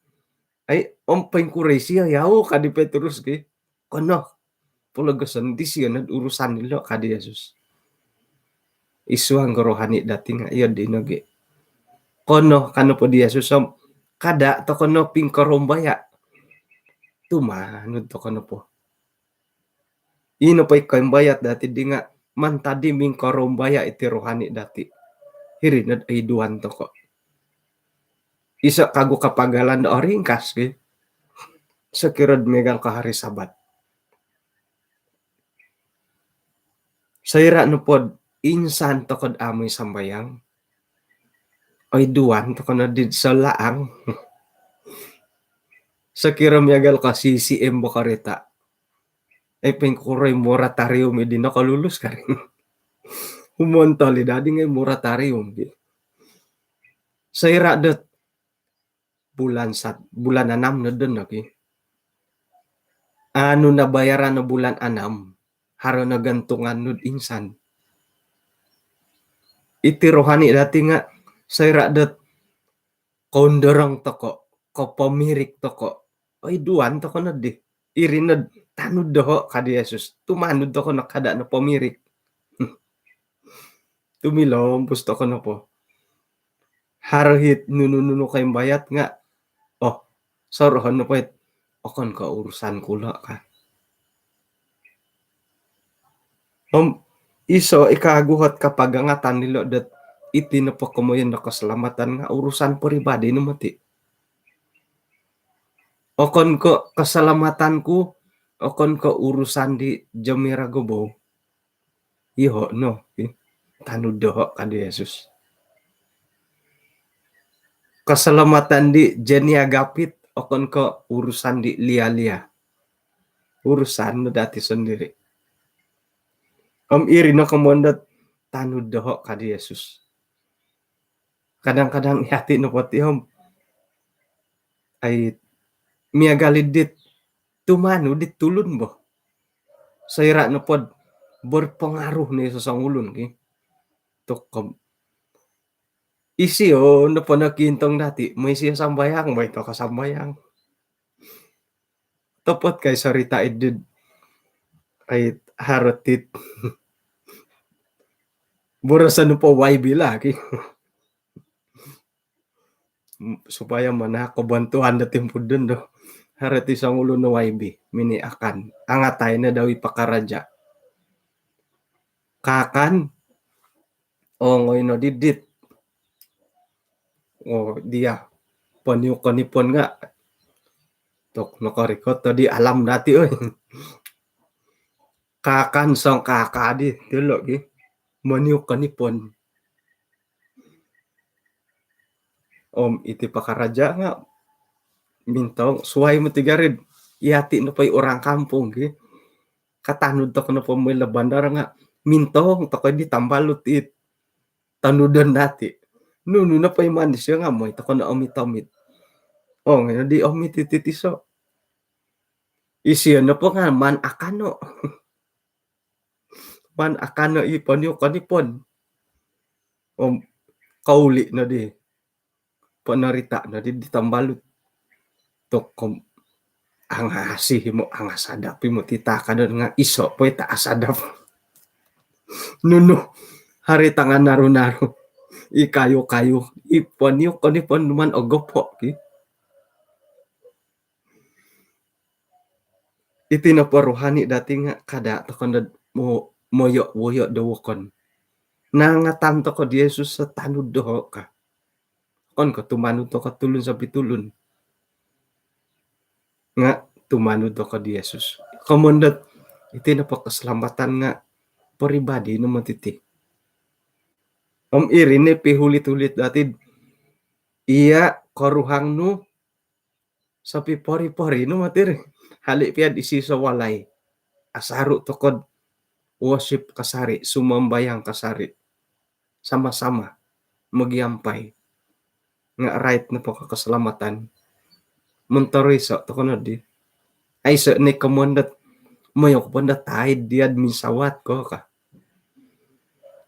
ai, om poingkuro isio yau ka di Petrus ki. Kono, pologoson disio nod urusan dilo ka di Yesus. Id suang rohani dati nga iyo di nogi. Kono ka nopo di Yesus om kada toko no pingkorombaya. Tumanud toko nopo. Ino po i koimbayat dati di nga mantad di mingkorombaya iti rohani dati. Hiri nod oiduan toko. Iso kagu kapagalan do oringkas ki. Sokiro do miagal ko hari Sabat. Soira nopo do insan toko do amu i sambayang, oiduan toko no di solaang. Sokiro miagal ko C C M bo karita. Eh, poingkuro i moratorium i di nokolulus kari. Umontol i dadi ngai moratorium ki. Soira dot bulan sat-, bulan anam no don oki. Anu nabayaran no bulan anam, haro no gantungan nu do insan. Iti rohani dati nga soira dot koundorong toko, kopomirik toko, oiduan toko no di. Iri nod tanud doho ka di Yesus. Tumanud toko no kada no pomirik. Tumilompus toko nopo. Haro it nunu-nunu koimbayat nga, oh, sorohon nopo it, okon ko urusan ku lo ka. Om iso i kagu ot kapagangatan dilo dot iti nopo komoyon do keselamatan nga urusan peribadi no moti. Okon ko keselamatan ku, okon ko urusan di Jemira Gobou. Iho no, eh, tanud doho ka di Yesus. Keselamatan di Jenia Gapit, okon ko urusan di Lia-Lia. Urusan no dati sendiri. Om iri no komoyon dot tanud doho ka di Yesus. Kadang-kadang i ati nopo ti om, ai, miagal i dit tumanud dit tulun bo. Soira nopo do berpengaruh no i sosongulun ki. Tokom. Isio nopo no kintong dati, moi isio sambayang, moi toko sambayang. Topot kai sorita i dit, ai, haro it. Boroson nopo Y B lah ki. Supaya manahak kebantuan do timpu dino. Haro it songulun no Y B, mini akan. Angatai no dau i pakaraja. Kaakan, ongoi no di dit. Oh, dia. Poniukon nipon nga. Tok nokorikot di alam dati, oi. Kaakan songkaaka di, tilo gi. Moniukon nipon. Om iti pakaraja nga mintong suai moti gari. Yati nopo i orang kampung gi. Katanud toko nopo moi lo bandar nga mintong toko di tambalut it tanudon dati. Nunu nopo i maan disio nga moi toko no omit-omit. Oh, ngono di omit iti tiso. Isio nopo nga maan akano. Maan akano i poniukon i pon. Om kouli nodi ponorita nodi di tambalut. Tokom angasi mo, angasadap i mo titakanon nga iso po i ta asadap. Nunu hari tangan naru-naru. I kayu-kayu. I poniukon i pon maan ogopo ki. Iti nopo rohani dati nga kada tokou nod mo-, moyo-woyo do wokon. Nangatan tokou di Yesus sotanud doho ka. Okon ko tumanud tokou tulun sopi tulun. Nga tumanud tokou di Yesus. Komon dot iti nopo keselamatan nga peribadi no moti ti. Om iri ni pihulit-hulit dati, iya koruhang nu sopi pori-pori nu moti ri. Hali piad isi sowalai. Asaru tokou do worship kasari, sumambayang kasari. Sama-sama mogiampai. Nga rait nopo ko keselamatan. Mentoriso tokou nodi. Aiso ni komon dot moyo ko pon dot taid diad minsawat ko ka.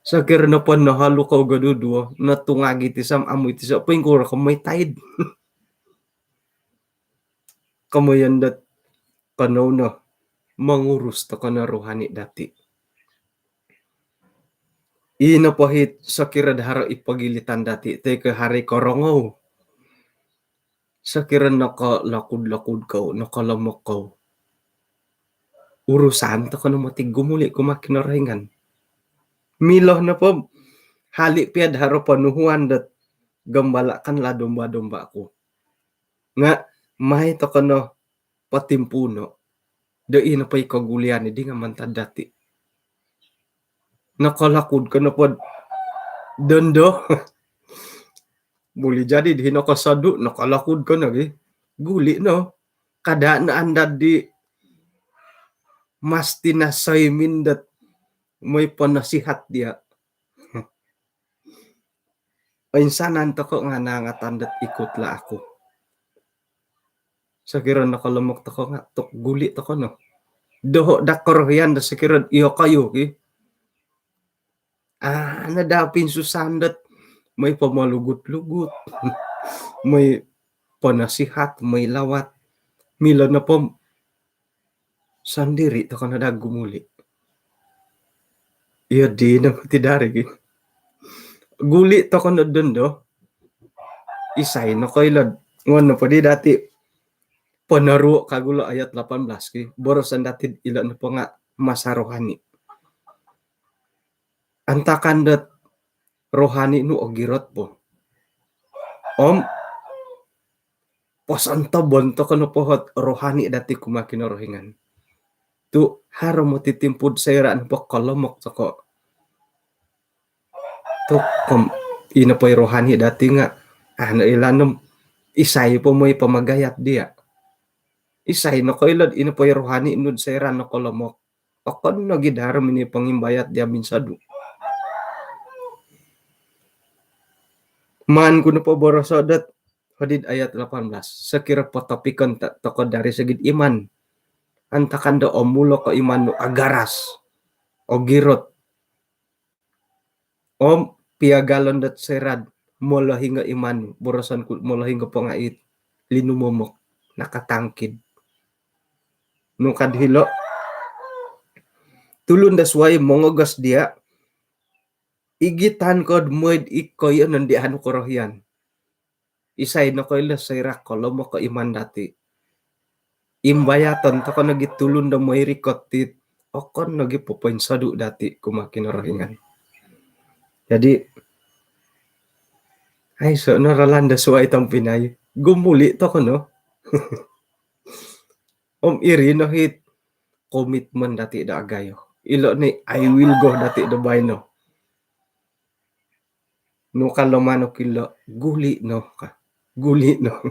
Sokiro nopo nohalu ko goduduo, notungagi ti sam amu iti so pingkuro ko moi taid. Komoyon dot konou no mongurus tokou no rohani dati. Ino pohit sokiro do haro i pogilitan dati, toi ko hari korongou. Sokiro nokolokud-lokud kou, nokolomok kou. Urusan tokou no moti gumuli kumaa Kinorohingan. Milo nopo hali piad haro ponuhuan dot gembalakanlah domba-dombaku. Nga mai tokou no potimpuuno do ino po i kogulian di nga mantad dati. Nokolokud ko nopo dondo. Buli jadi di hino kosodu, nokolokud ko nogi. Guli no. Kada no andad di masti na soimin dot moi ponasihat dia. Oinsanan tokou nga nangatan dot ikutlah aku. Sokiro nokolomok tokou nga tok guli tokou no. Doho dak korohian do sokiro iyo kayu ki. Ah, nada pinsusan dot moi pomolugut-lugut. Moi ponasihat, moi lawat. Milo nopo sandiri tokou no daa gumuli. Iyo di no ti dari gi. Guli tokou no dondo. Isai nokoilo. Ngon nopo di dati. Ponoruo kagulo ayat lapan belas ki. Borosan dati ilo nopo nga masa rohani. Antakan dot rohani nu ogirot po. Om posontobon tokou nopo hot rohani dati kumaa Kinorohingan. Tu haro moti timpu do soira nopo kolomok tokou. Tu kom ino po i rohani dati nga ano ilaan om isai po moi pomagayat dia. Isai nokoilo do ino po i rohani nu do soira nokolomok. Okon nogi do haro mini pongimbayat dia minsodu. Maan ku nopo boroso dot hodi do ayat lapan belas. Sokiro potopikon ta-, tokou dari segi do iman. Antakan do omulo ko iman nu agaras. Ogirot. Om piagalon dot soira do molohing o iman nu. Boroson ku molohing o pongait. Linumomok. Nakatangkid. Nu ka do hilo. Tulun do suai mongogos dia. Igitan ko do moi do ikoyo nondo di anu korohian. Isai nokoilo soira kolomok o iman dati. Imbayaton tokou nogi tulun do moi rikot ti okon nogi popoinsodu dati kumaa Kinorohingan. Jadi, aiso no ralan do suai tompinai. Gumuli tokou no. Om iri no hit komitmen dati do agayo. Ilo ni I will go dati do baino. Nu ka lo manuk ilo guli no ka. Guli no.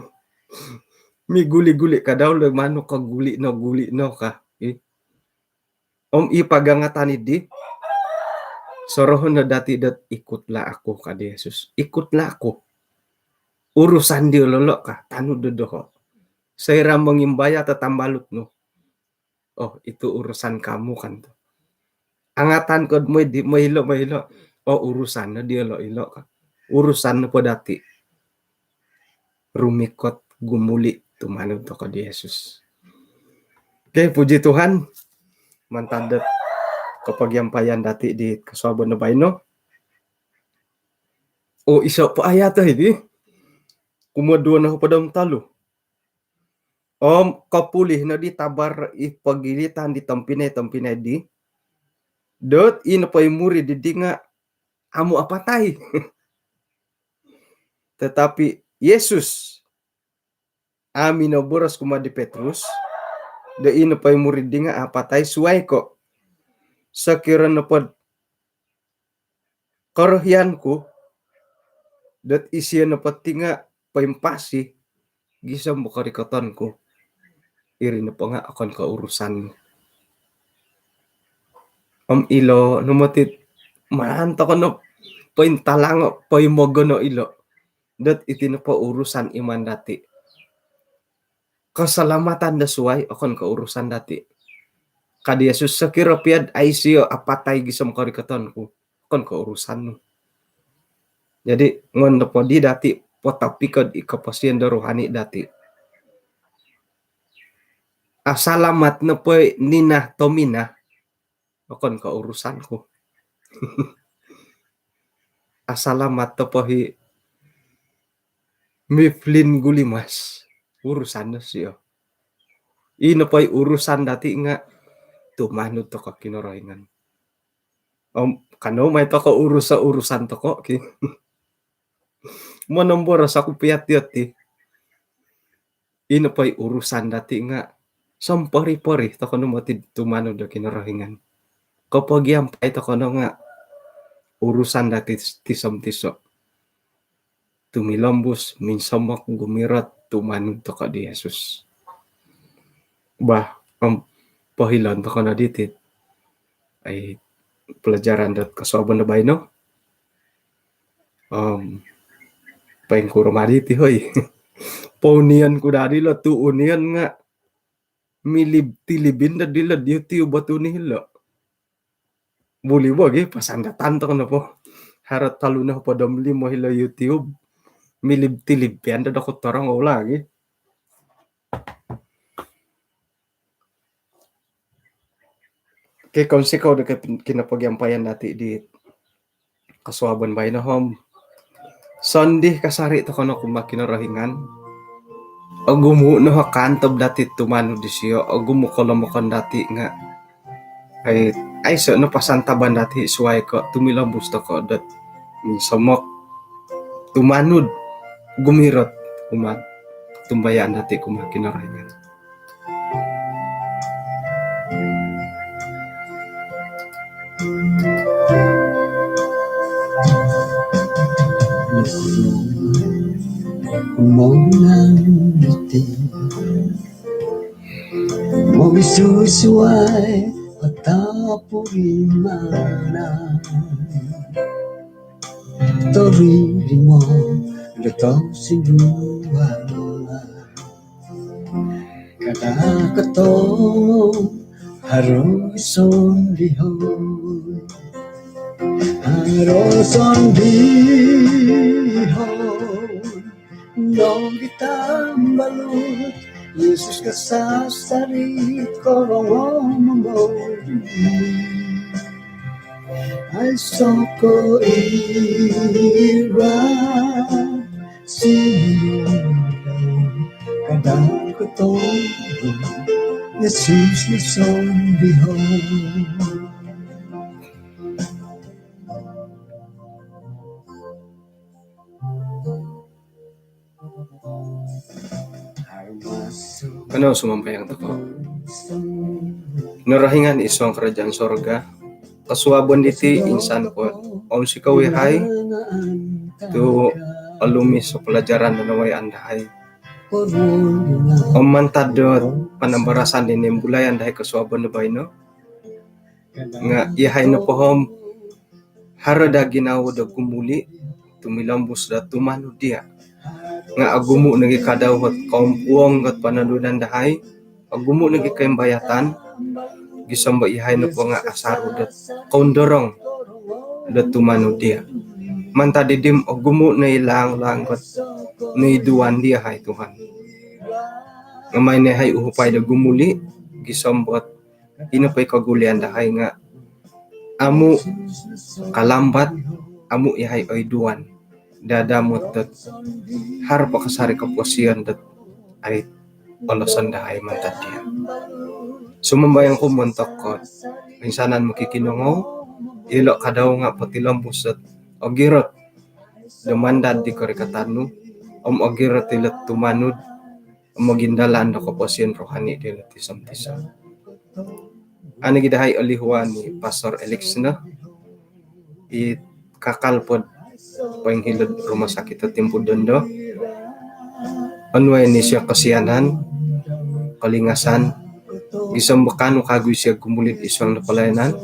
Mi guli-guli ka dau lo manuk ka guli no, guli no ka. I. Om i pagangatan idi. Sorohon no dati dot ikutlah aku ka di Yesus. Ikutlah aku. Urusan diolo lo ka. Tanud do doho. Soira mongimbayat o tambalut nu. "Oh, itu urusan kamu," kan tu. Angatan ko moi di, moi ilo, moi ilo. "Oh, urusan no diolo ilo," kan. Urusan nopo dati rumikot gumuli tumanud toko di Yesus. Okey, puji Tuhan. Mantad dot kopogiampayan dati di kosuabon do baino. Oh, iso po ayat oi di. Kumoduo no hopod om tolu. Om kopulih no di tabar i pogilitan di tompinai-tompinai di, dot i nopo i murid di nga amu apatai. Tetapi Yesus a minoboros kumaa di Petrus, do i nopo i murid di nga apatai suai ko, sokiro nopo korohian ku, dot isio nopo ti nga poimpasi gisom bo korikoton ku, iri nopo nga okon ko urusan nu. Om ilo no moti maan toko no pointalango, poimogono ilo. Dot iti nopo urusan iman dati. Keselamatan do suai okon ko urusan dati. Ka di Yesus, sokiro pia dot a isio apatai gisom korikoton ku, okon ko urusan nu. Jadi, ngon nopo di dati potopikod i koposion do rohani dati. Asalamat nopo i Nina Tomina, okon ko urusan ku. Asalamat nopo i Mifflin Gulimas, urusan no sio. I nopo i urusan dati nga tumanud toko Kinorohingan. Om kanou mai toko uruso urusan toko ki. Monomboros oku pia ti oti. I nopo i urusan dati nga sompori-pori toko no moti tumanud do Kinorohingan. Kopogiampai toko no nga urusan dati tiso-tiso. Tumilombus, minsomok, gumirot, tumanud toko di Yesus. Bah, om pohilon toko no diti. Ai, pelajaran dot kosuabon do baino. Om, poingkuro ma diti, hoi. Pounion ku dadi lo tu union nga milib-tilib inda dilo di YouTube bo tuni hilo. Buli bo gi, pasandatan toko nopo. Haro tolu nohopod om limo hilo YouTube. Milib-tilib pian do doku torong oula gi. Okey, kounsikou do kinopogiampayan dati di kosuabon baino om. Sondii kasari toko no kumaa Kinorohingan. Ogumu no o kaantob dati tumanud disio, ogumu kolomokon dati nga, ai, aiso no pasantaban dati suai ko tumilombus toko dot minsomok, tumanud, gumirot kumaa, tumbayaan dati kumaa Kinorohingan. Kumonan iti mogisusuai atapurimanan. Tori rimo do tosinduan. Kada kotomo haro sondihon. Haro sondihon nogi tambalut. Yesus kasasari korongou momoru. Aiso ko ira sinudau kada kotomo Yesus no sondihon. Kanou sumambayang toko. Kinorohingan id suang kerajaan sorga, kosuabon diti insan po om sikawi hai tu olumis o pelajaran do nawayaan dahai. Om mantad do panambarasan di nimbulayan dahai kosuabon do baino, nga iyahai nopo om haro daa ginawo do gumuli tumilombus do tumanud dia. Nga ogumu nogi kadau ot koompuong ot panadudan dahai, ogumu nogi koimbayatan, Gisom do iyahai nopo nga' asaru dot koundorong dot tumanud diya'. Mantad diri om ogumu' no i laang-laang dot noiduan diya' hai Tuhan. Nga' main no iyahai uhupai do gumuli', gisom dot ino po i kogulian dahai nga' amu' kalambat, amu' iyahai oiduan. Dadamot dot haro po kasari koposion dot ai oloson dahai mantad diya'. Sumambayang ku montok dot insanan mokikinongou, ilo' kadau nga' potilombus dot ogirot do mandad di korikatan nu, om ogirot ilo' tumanud, om mogindalan do koposion rohani dilo' tiso-tiso. Anu gi dahai olihuan ni Pastor Alex no, i kakal pod poinghilod rumah sakit o timpu dondo. Onuai ni siyo kosianan, kolingasan, gisom do kaanu kagu i siyo gumuli' id suang do palayanan.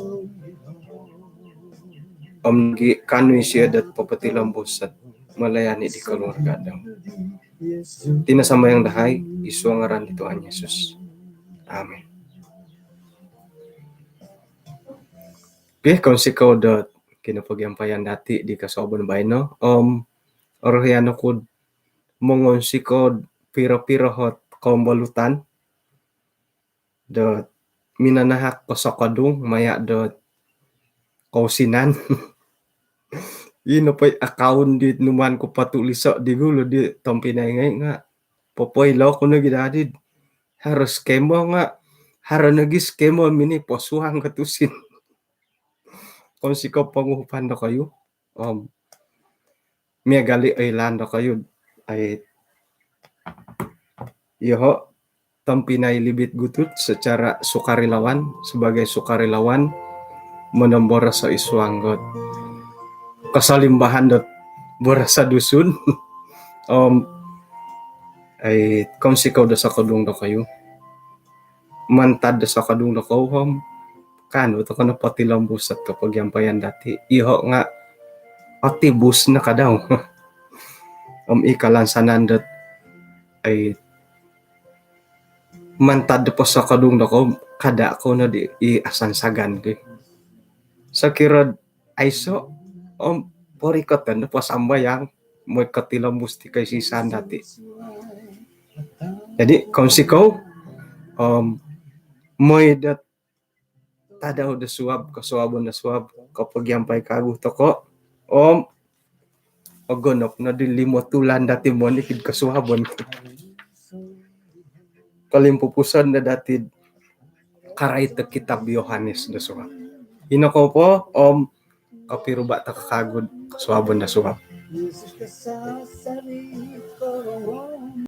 Om gi kaanu i siyo dot popotilombus dot melayani di keluarga dau. Iti no sambayang dahai id suang ngaran di Tuhan Yesus. Amin. Okey, kounsikou dot kinopogiampayan dati' di kosuabon baino. Om orohian oku'd mongounsikou piro-piro ot kombolutan dot minanahak kosokodung maya' dot kousinan. Ino po i akaun di numaan ku potuliso' di gulu di tompinai ngai' nga' popoilo ku nogi dadi. Haro skemo nga' haro nogi skemo mini posuang ko tusin. Kounsikou ponguhupan dokoyu. Om miagal i oilaan dokoyu, ai, iyoho' tompinai Libit Gutut secara sukarelawan, sebagai sukarelawan monomboros id suang dot kasalimbahan dot boros Dusun. Om ai, kounsikou do sokodung dokoyu. Mantad do sokodung dokoyu om kaanu toko no potilombus ot kopogiampayan dati'. Iyoho' nga' otibus no kadau. Om i kalansanan dot ai, mantad do posokodung dokoyu, kada' kou no di i asansagan ki. Sokiro aiso' om porikoton do posambayang, moi kotilombus ti koisisan dati'. Jadi kounsikou om moi dot tadau do suab, kosuabon do suab kopogiampai kagu toko' om ogonop no di limo tulan dati' monikid kosuabon. Kolimpupuson no dati' karait do kitab Yohanes do suab. Ino kou po om kopiruba' toko' kagu'd kosuabon do suab.